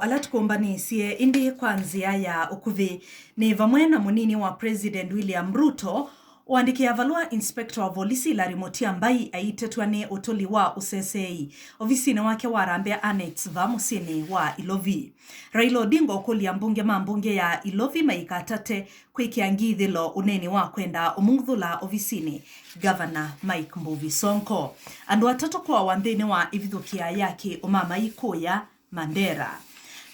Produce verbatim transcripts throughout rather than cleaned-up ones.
Ala tũkũmbanĩsye ĩndĩ kwa nzĩa ya ũkuvĩ nĩ vamwe na mũnini wa President William Ruto, ũandĩkĩa valũa Inspector wa volisi Larry Mutyambai aitetw'a nĩ ũtũli wa ũseseei ovisinĩ wake wa Harambee Annex vaa mũsyĩnĩ wa Ilovi. Raila Odinga ũkũlya ambunge ma mbunge ya Ilovi maikatate kwĩkĩa ngithĩlo ũneeni wa kwenda ũmung'uthũla ovisinĩ Ngavana Mike Mbuvi Sonko. Andũ atatũ kũawa nthĩnĩ wa ĩvithũkĩa ya kĩ-ũmamai kũya Mandera.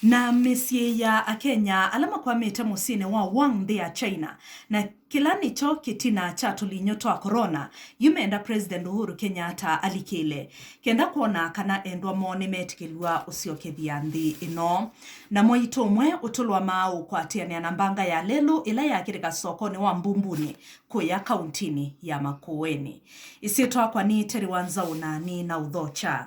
Na mĩsyĩ ya Akenya ala makwamĩte mũsyĩnĩ wa Wuhan nthĩ ya China, na kĩla nĩkyo kĩtina kya tũlinyũ twa corona, yu menda President Uhuru Kenyatta alikĩle, kenda kwona kana endwa moo nĩmetĩkĩlw'a ũsyokethya nthĩ ĩno. Na mwaitũ ũmwe ũtũlwa maaũ kwatĩanĩa na mbanga ya lelũ ĩla yakĩlĩka sokonĩ wa Mbumbunĩ kũya kauntinĩ ya Makueni. Ĩsyĩtwa yakwa nĩ Terry wa Nzaũ na nĩ na ũthokya.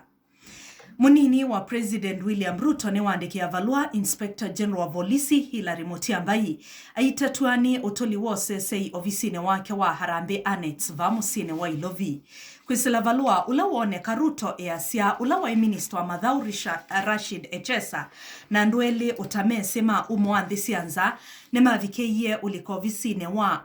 Mũnini wa President William Ruto nĩwaandĩkĩa valũa Inspector General wa volisi Hilary Mutyambai aitetw'a nĩ ũtũli wa ũsesei ovisinĩ wake wa Harambee Annex vaa mũsyĩnĩ wa Ilovi. Kwĩsĩla valũa ũla wooneka, Ruto easya ũla waĩ minista wa mathaũ Risha-, Rashid Echesa na andũ elĩ ũtamesĩ ma umo wa nthĩ sya nza nĩmavikĩie ũlika ovisinĩ wa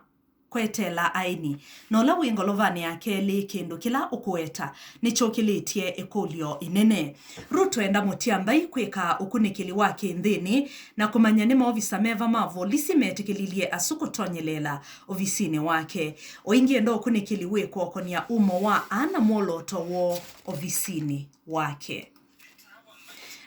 kweteela aeni, na ũla wĩ ngolovanĩ ya kelĩ, kĩndũ kĩla ũkũweta nĩkyũkĩlĩtye ĩkũlyo ĩnene. Ruto enda Mutyambai kwĩka ũkunĩkĩli wa kĩ-nthĩnĩ na kũmanya nĩ maovisa meva ma volisi metĩkĩlilye asu kũtonyeleela ovisinĩ wake. O ĩngĩ, enda ũkunĩkĩli wĩ kũokon'ya umo wa ana mwolooto woo ovisinĩ wake.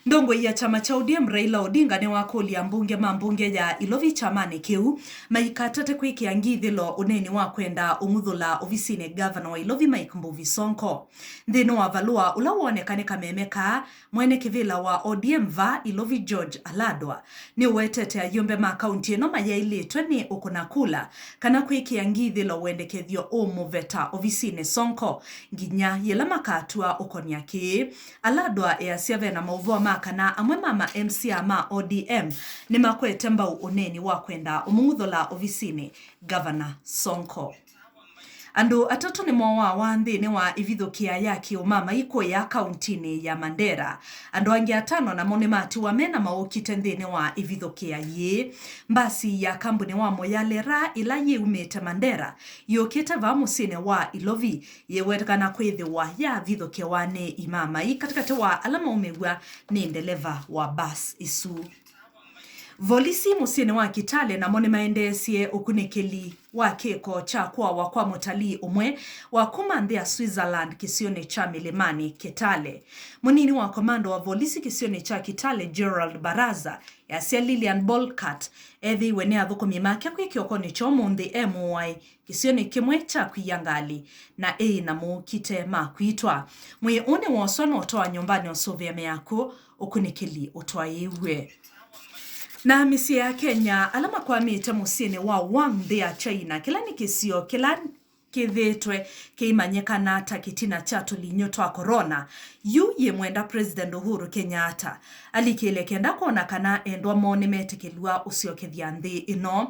Ndongoi ya kyama kya O D M Raila Odinga nĩwakũlya ambunge ma mbunge ya Ilovi kyamanĩ kĩu maikatate kwĩkĩa ngithĩlo ũneeni wa kwenda ũng'uthũla ovisinĩ ngavana wa Ilovi Mike Mbuvi Sonko. Nthĩnĩ wa valũa ũla wooneka nĩ kameme kaa, mwene kĩvĩla wa O D M vaa Ilovi George Aladwa nĩũwetete ayumbe ma kaunti ĩno mayaĩlĩtwe nĩ ũkũna kula kana kwĩkĩa ngithĩlo wendekethyo ũũmũveta ovisinĩ Sonko nginya yĩla makatw'a ũkon'ya kĩĩ. Aladwa easya ve na maũvoo ma kana amwe ma ma M C A ma O D M nĩmakwete mbau ũneeni wa kwenda ũmung'uthũla ovisinĩ Ngavana Sonko. Andũ atatũ nĩmooawa nthĩnĩ wa ĩvithũkĩa ya kĩ-ũmamai kũya kauntinĩ ya Mandera. Andũ angĩ atano namo nĩmatiwa me na maũkite nthĩnĩ wa ĩvithũkĩa yĩĩ. Mbasi ya kambuni wa Moyale Raha ĩla yĩumĩte Mandera yũkĩte vaa mũsyĩnĩ wa Ilovi yĩwetana kwĩthĩwa yavithũkĩwa nĩ imamai katĩkatĩ wa ala maumĩw'a nĩ ndeleva wa basi ĩsu. Volisi mũsyĩnĩ wa Kitale namo nĩmaendeesye ũkunĩkĩli wa kĩko kya kũawa kwa mũtalii ũmwe wa kuma nthĩ ya Switzerland kĩsionĩ kya mĩlĩmanĩ Kitale. Mũnini wa komanda wa volisi kĩsionĩ kya Kitale, Gerald Baraza, easya Lilian Bolkat ethĩiwe nĩ athũkũmi make kwĩ kĩokonĩ kya ũmũnthĩ e mũwae kĩsionĩ kĩmwe kya kwia ngalĩ, na ĩĩ na mũũkite ma kwitwa. Mwĩĩ ũũ nĩwooswa na ũtwawa nyũmbanĩ ũsũvĩa mĩako ũkunĩkĩli ũtwaĩĩw'e. Na mĩsyĩ ya Kenya ala makwamĩte mũsyĩnĩ wa Wuhan nthĩ ya China, kĩla nĩ kĩsio kĩla kĩthĩĩtwe kĩimanyĩkana ta kĩtina kya tũlinyũ twa corona, yu yĩmwenda President Uhuru Kenyatta alikĩle kenda kwona kana endwa moo nĩmetĩkĩlw'a ũsyokethya nthĩ ĩno.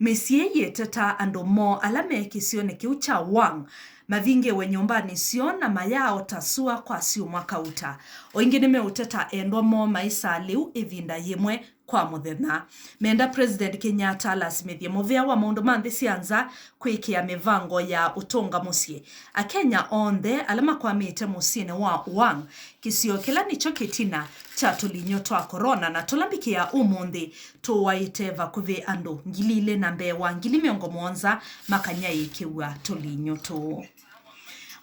Mĩsyĩ yĩteta andũ moo ala me kĩsionĩ kĩu kya Wuhan mavingĩwe nyũmbanĩ syoo na mayaaota sua kwa syumwa kauta. O ĩngĩ nĩmeũteta endwa moo maĩsaa lĩu ĩvinda yĩmwe kwa mũthenya. Menda President Kenyatta alasimĩthye mũvea wa maũndũ ma nthĩ sya nza kwĩkĩa mĩvango ya ũtũnga mũsyĩ Akenya onthe ala makwamĩte mũsyĩnĩ wa Wuhan, kĩsio kĩla nĩkyo kĩtina kya tũlinyũ twa corona, na tũla mbikĩa ũmũnthĩ tũwaĩte vakuvĩ andũ ngili ilĩ na mbee wa ngili mĩongo mũonza makanyaĩĩkĩw'a tũlinyũ tũũ.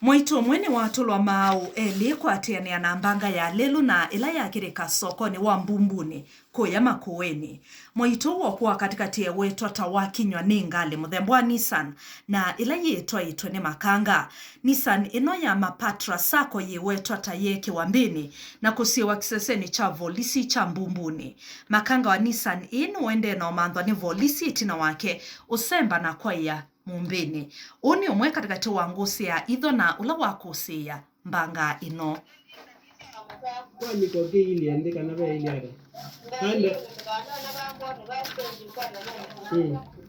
Mwaitũ ũmwe nĩwatũlwa maaũ elĩ kwatĩanĩa na mbanga ya lelũ na ĩla yakĩlĩka sokonĩ wa Mbumbunĩ kũya Makueni. Mwaitũ ũũ wa katĩkatĩ ewetwa ta wakinywa nĩ ngalĩ mũthemba wa Nissan na ĩla yĩtwaĩtwe nĩ makanga. Nissan ĩno ya Mapatra Sacco yĩwetwa ta yeekĩwa mbĩnĩ na kũsiĩwa kĩsesenĩ kya volisi kya Mbumbunĩ. Makanga wa Nissan ĩĩ nĩũendee na ũmanthwa nĩ volisi ĩtina wake ũsemba na kwaĩa mũmbĩnĩ. Ũũ nĩ ũmwe katĩkatĩ wa ngũsĩ ya itho na ũla wakũsĩĩa mbanga ĩno. Kwa mĩkoki ilye nthĩ kana ve ilye ata? Ande. Mm.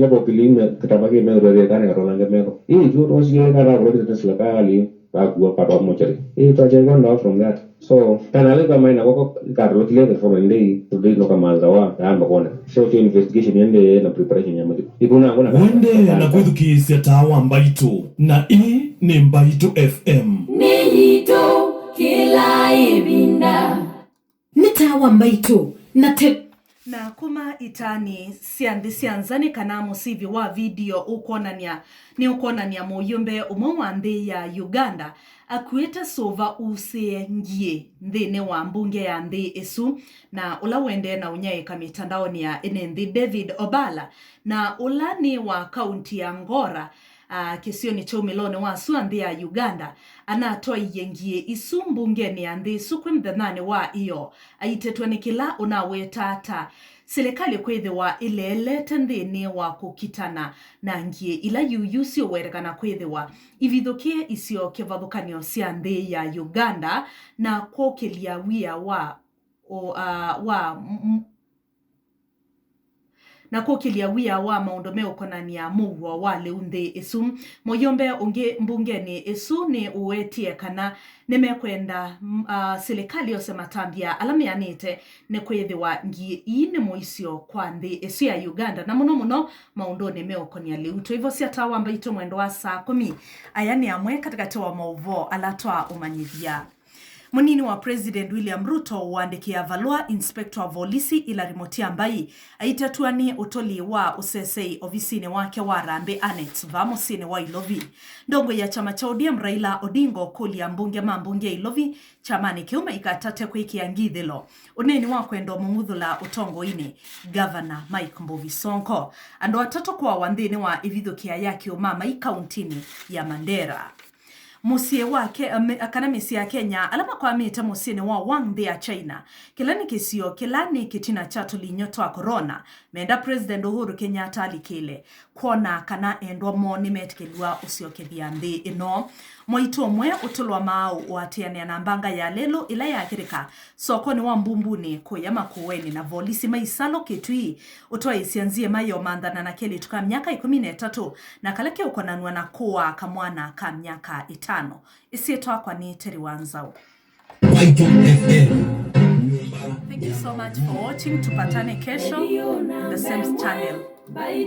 nginya popili me kitamba ki metho twethie kana katwanange metho. Ii, tu tosikie kana kwa kita serikali, kakua katwa mochari. Ii, twacha kwa ndawa from that. So, kana leka maina kwa katwa kile the following day, today no kamanza wa, amba kona. So, tu investigation yende na preparation ya mati. Ipuna ngona. Wende na kwĩthukĩĩsya Taa wa Mbaitũ, na ĩĩ nĩ Mbaitũ F M. Nĩ yitũ kĩla ĩvinda. Nĩ Taa wa Mbaitũ, na te- Na kuma itanĩ sya nthĩ sya nza nĩ kana mũsivi wa video ũkwonany'a, nĩ ũkwonany'a mũyũmbe ũmwe wa nthĩ ya Uganda akuĩte sũva usĩe ngiĩ nthĩnĩ wa mbunge ya nthĩ ĩsu, na ũla ũendee na ũnyaĩĩka mĩtandaonĩ ya ene nthĩ, David Obala, na ũla nĩ wa kaunti ya Ngora, a, kĩsionĩ kya ũmĩlonĩ wa sua nthĩ ya Uganda, anatwaie ngiĩ isu mbungenĩ ya nthĩ ĩsu kwĩ mũthenyanĩ wa ĩyoo, aitetwe nĩ kĩla ũnaweta ta silikalĩ kwĩthĩwa ĩleelete nthĩnĩ wa kũkitana na ngiĩ ila yuyu siũwetekana kwĩthĩwa ivithũkĩe isio kĩvathũkany'o sya nthĩ ya Uganda na kũkĩlya wia wa o, a, wa m- m- na kũkĩlya wia wa maũndũ meũkonany'a mũuo wa lĩu nthĩ ĩsu. Mũyũmbe ũngĩ mbungenĩ ĩsu nĩ ũwetie kana nĩmekwenda, m- a, silikalĩ yose matambya ala meanĩte nĩ kwĩthĩwa ngiĩ ii nĩ mũisyo kwa nthĩ ĩsu ya Uganda, na mũno mũno maũndũnĩ meũkonany'a lĩu. Tũivosya Taa wa Mbaitũ mwendo wa saa kũmi. Aya nĩ amwe katĩkatĩ wa maũvoo ala twaũmanyĩthya. Mũnini wa President William Ruto ũandĩkĩa valũa Inspector wa volisi Hilary Mutyambai aitatw'a nĩ ũtũli wa ũsesei ovisinĩ wake wa Harambee Annex vaa mũsyĩnĩ wa Ilovi. Ndongoi ya kyama kya O D M Raila Odinga ũkũlya ambunge ma mbunge ya Ilovi kyamanĩ kĩu maikatate kwĩkĩa ngithĩlo ũneeni wa kwenda ũmũng'uthũla ũtongoinĩ Ngavana Mike Mbuvi Sonko. Andũ atatũ kũawa nthĩnĩ wa ĩvithũkĩa ya kĩũmamai kauntinĩ ya Mandera. Mũsyĩ wa Ke- me- kana mĩsyĩ ya Kenya ala makwamĩte mũsyĩnĩ wa Wuhan nthĩ ya China, kĩla nĩ kĩsio kĩla nĩ kĩtina kya tũlinyũ twa corona, menda President Uhuru Kenyatta alikĩle kwona kana endwa moo nĩmetĩkĩlw'a ũsyokethya nthĩ ĩno. Mwaitũ ũmwe ũtũlwa maaũ ũatĩanĩa na mbanga ya lelũ ĩla yakĩlĩka sokonĩ wa Mbumbunĩ kũya Makueni na volisi ma Isalo Kitui ũtwaĩĩsya nzĩe mayomanthana na kelĩtu ka myaka ĩkũmi na ĩtatũ na kala keũkonanw'a na kũaa kamwana ka myaka ĩtano. Ĩsyĩtwa yakwa nĩ Terry wa Nzau. Mbaitũ F M, nyũmba Thank you ya so much for watching. Tupatane kesho, the same channel.